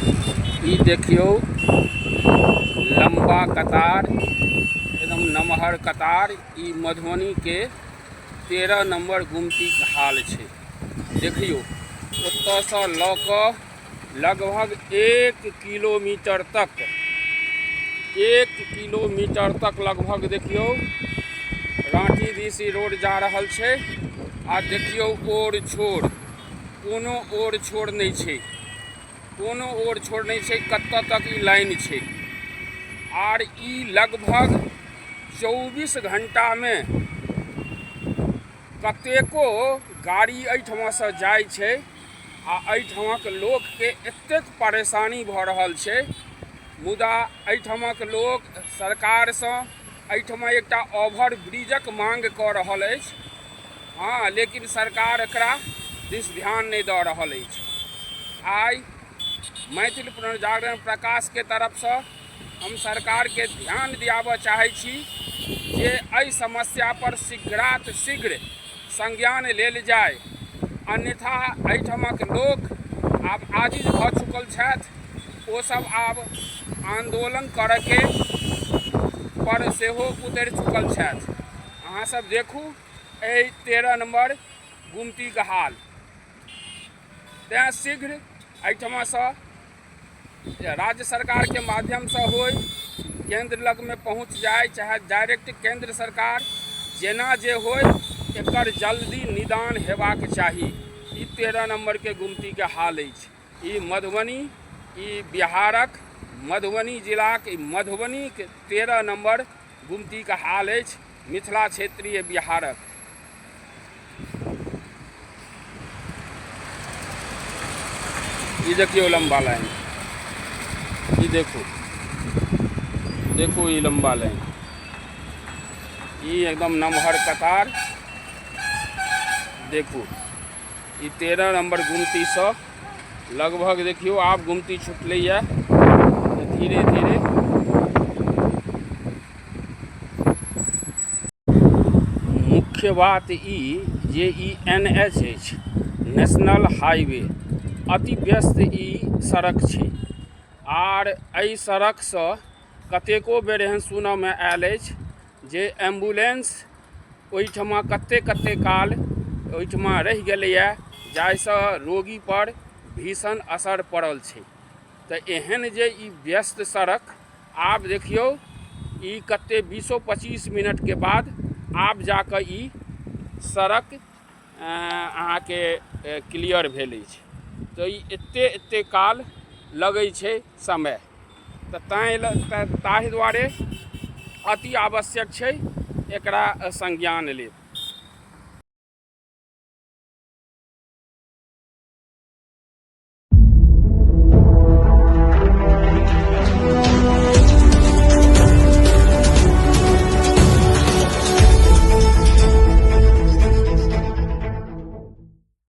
ई देखियौ लम्बा कतार, एकदम नमहर कतार। ई मधुबनीके 13 नम्बर गुमतीके हाल छै। देखियौ ओतऽसँ लऽ कऽ लगभग 1 किलोमीटर तक, 1 किलोमीटर तक लगभग देखियौ राँटी दिस ई रोड जा रहल छै। आ देखियौ ओर छोर, कोनो ओर छोर नहि छै, कोनो ओर छोर नहि छै, कतऽ तक ई लाइन छै। आर ई लगभग 24 घंटामे कतेको गाड़ी एहिठमासँ जाइ छै आ एहिठमक लोकके एतेक परेशानी भऽ रहल छै। मुदा एहिठमक लोक सरकारसँ एहिठमा एकटा ओवर ब्रिजक मांग कऽ रहल अछि। हँ, लेकिन सरकार एकरा दिस ध्यान नहि दऽ रहल अछि। आइ मैथिल पुनर्जागरण प्रकाशके तरफसँ हम सरकारके ध्यान दियाबऽ चाहै छी जे एहि समस्या पर शीघ्रात शीघ्र संज्ञान लेल जाय, अन्यथा एहिठामक लोक आब आजिज भऽ चुकल छथि। ओसभ आब आन्दोलन करयके पर सेहो उतरि चुकल छथि। अहाँसभ देखू एहि 13 नम्बर गुमतीके हाल। तेँ शीघ्र एहिठमासँ राज्य सरकारके माध्यमसँ होइ, केन्द्र लगमे पहुँच जाय, चाहे डायरेक्ट केन्द्र सरकार, जेना जे होइ, एकर जल्दी निदान हेबाक चाही। ई 13 नम्बरके गुमतीके हाल अछि। ई मधुबनी, ई बिहारक मधुबनी जिलाक ई मधुबनीके 13 नम्बर गुमतीके हाल अछि, मिथिला क्षेत्रीय बिहारक। ई देखियौ लम्बा लाइन, ई देखू, देखू ई लम्बा लाइन, ई एकदम नमहर कतार देखू। ई 13 नम्बर गुमतीसँ लगभग देखियौ आब गुमती छुटलैए धीरे धीरे। मुख्य बात ई जे ई एन एच अछि, नेशनल हाईवे, अति व्यस्त ई सड़क छै। आर एहि सड़कसँ कतेको बेर एहन सुनऽमे आयल अछि जे एम्बुलेंस ओहिठमा कते कते काल ओहिठमा रहि गेलैए, जाहिसँ रोगीपर भीषण असर पड़ल छै। तऽ एहन जे ई व्यस्त सड़क आब देखियौ ई कते 20-25 मिनटके बाद आब जाकऽ ई सड़क अहाँके क्लियर भेल अछि। तऽ ई एते एते काल लगै छै समय, तऽ ताहि दुआरे अति आवश्यक छै एकरा संज्ञान लेब।